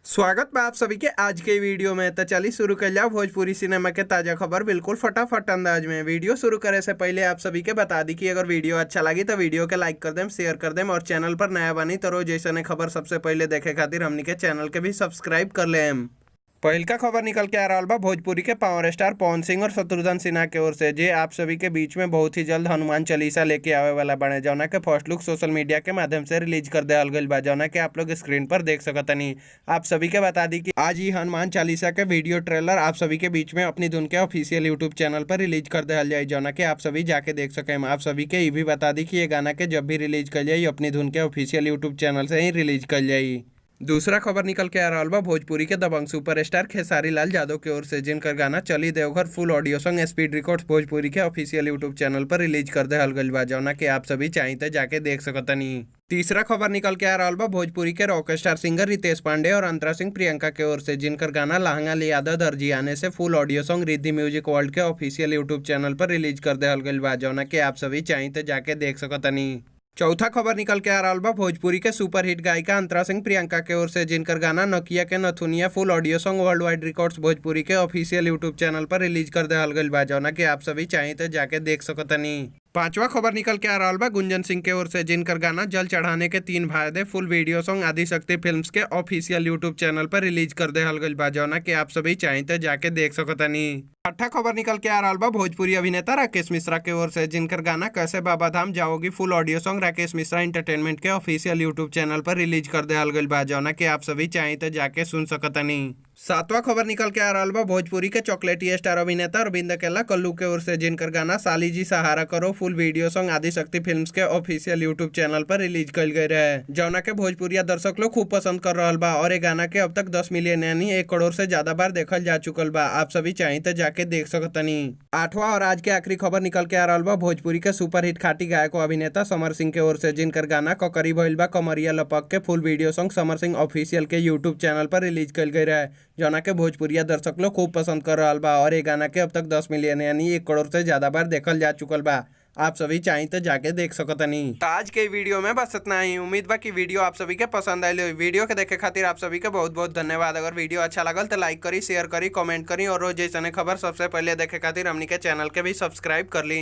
स्वागत बा आप सभी के आज के वीडियो में। तो चलिए शुरू कर जाओ भोजपुरी सिनेमा के ताजा खबर बिल्कुल फटाफट अंदाज में। वीडियो शुरू करे से पहले आप सभी के बता दी कि अगर वीडियो अच्छा लगी तो वीडियो के लाइक कर देम, शेयर कर देम और चैनल पर नया बनी तो रोज ऐसा खबर सबसे पहले देखे खातिर हमनी के चैनल के भी सब्सक्राइब कर लेम। पहिलका खबर निकल के आ रहा बा भोजपुरी के पावर स्टार पवन सिंह और शत्रुघ्न सिन्हा के ओर से, जे आप सभी के बीच में बहुत ही जल्द हनुमान चालीसा लेके आवे वाला बने, जौना के फर्स्ट लुक सोशल मीडिया के माध्यम से रिलीज कर दिया गइल बा, जौना के आप लोग स्क्रीन पर देख सकतनी। आप सभी के बता दी कि आज ही हनुमान चालीसा के वीडियो ट्रेलर आप सभी के बीच में अपनी धुन के ऑफिशियल यूट्यूब चैनल पर रिलीज कर दिया जाए, जौना के आप सभी जाके देख सकें। आप सभी के ये भी बता दी कि ये गाना के जब भी रिलीज कर जाए, अपनी धुन के ऑफिशियल यूट्यूब चैनल से ही रिलीज कर जाई। दूसरा खबर निकल के आ रहा बा भोजपुरी के दबंग सुपरस्टार खेसारी लाल यादव के ओर से, जिनकर गाना चली Deoghar full audio song speed records Bhojpuri के ऑफिशियल यूट्यूब चैनल पर रिलीज कर दिहल गइल बा, जौना के आप सभी चाही तो जाके देख सकतनी। तीसरा खबर निकल के आ रहा बा भोजपुरी के rock star singer Ritesh Pandey और अंतरा सिंह प्रियंका के ओर से, जिनकर गाना लहंगा लियादा दर्जी आने से full audio song Riddhi music world के ऑफिशियल यूट्यूब चैनल पर रिलीज कर दिहल गइल बा, जौना के आप सभी चाही तो जाके देख सकतनी। चौथा खबर निकल के आ रहा बा भोजपुरी के सुपरहिट गायिका अंतरा सिंह प्रियंका के ओर से, जिनकर गाना नकिया के नथुनिया full audio song world wide records Bhojpuri के ऑफिशियल यूट्यूब चैनल पर रिलीज कर दिहल गइल बा, जौना के आप सभी चाही तो जाके देख सकतनी। पांचवा खबर निकल के आ रहा बा गुंजन सिंह के ओर से, जिनकर गाना जल चढ़ाने के तीन फायदे फुल वीडियो सॉन्ग आदि शक्ति फिल्म्स के ऑफिशियल यूट्यूब चैनल पर रिलीज कर दिहल गइल बा, जौना के आप सभी चाही तो जाके देख सकतनी। छठा खबर निकल के आ रहा बा भोजपुरी अभिनेता राकेश मिश्रा के ओर से, जिनकर गाना कैसे बाबा धाम जाओगी full audio song Rakesh Mishra entertainment के ऑफिशियल यूट्यूब चैनल पर रिलीज कर दिहल गइल बा, जौना के आप सभी चाही तो जाके सुन सकतनी। सातवां खबर निकल के आ रहा बा भोजपुरी के चॉकलेटी स्टार अभिनेता अरविंद अकेला कल्लू के ओर से, जिनकर गाना साली जी सहारा करो फुल वीडियो सॉन्ग आदि शक्ति फिल्म्स के ऑफिशियल यूट्यूब चैनल पर रिलीज कल गए रहे, जौना के भोजपुरिया दर्शक लोग खूब पसंद कर रहा बा और ये गाना के अब तक 10 मिलियन यानी 1 करोड़ से ज्यादा बार देखल जा चुकल बा। आप सभी चाही तो जाके देख सकतनी। आठवां और आज के आखिरी खबर निकल के आ रहा बा भोजपुरी के सुपरहिट खाटी गायक और अभिनेता समर सिंह के ओर से, जिनकर गाना ककरी भइल बा कमरिया लपक के full video song Samar Singh official के यूट्यूब चैनल पर रिलीज कल गई रहे, जौना के भोजपुरिया दर्शक लोग खूब पसंद कर रहा बा और ये गाना के अब तक 10 मिलियन यानी 1 करोड़ से ज्यादा बार देखल जा चुकल बा। आप सभी चाहें तो जाके देख सकतनी। तो आज के वीडियो में बस इतना ही। उम्मीद बा कि वीडियो आप सभी के पसंद आयल होई। वीडियो के देखे खातिर आप सभी के बहुत बहुत धन्यवाद। अगर वीडियो अच्छा लगल तो लाइक करी, शेयर करी, कमेंट करी और रोज ऐसा खबर सबसे पहले देखे खातिर हमनी के चैनल के भी सब्सक्राइब कर ली।